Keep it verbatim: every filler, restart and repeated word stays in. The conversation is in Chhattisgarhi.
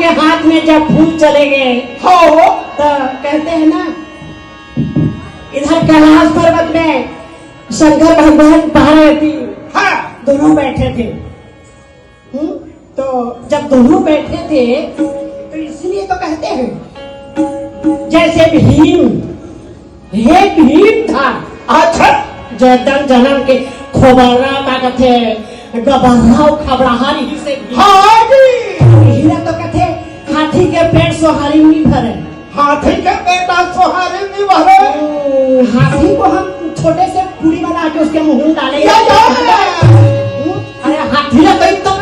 हाथ में जब फूल चले गए, हाँ हो। तो कहते हैं ना, इधर कैलाश पर्वत में शंकर भगवान पार्वती हाँ। दोनों बैठे थे। हम्म? तो जब दोनों बैठे थे, तो इसलिए तो कहते हैं, जैसे भीम, हे भीम था। अच्छा। जैतन जनम के खोबर्रा का कथे, गबर्रा खबड़ाहर ही से भीम। हाँ जी। हीरा तो कथे, हाथी के पेट सोहारी नहीं भरे। हाथी के पेट सोहारी नहीं भरे। हम्म, हाथी को हम छोटे से पूरी बना के उसके मुंह में डालेंगे। या, या। हम्म, अरे हाथी ला तो एकदम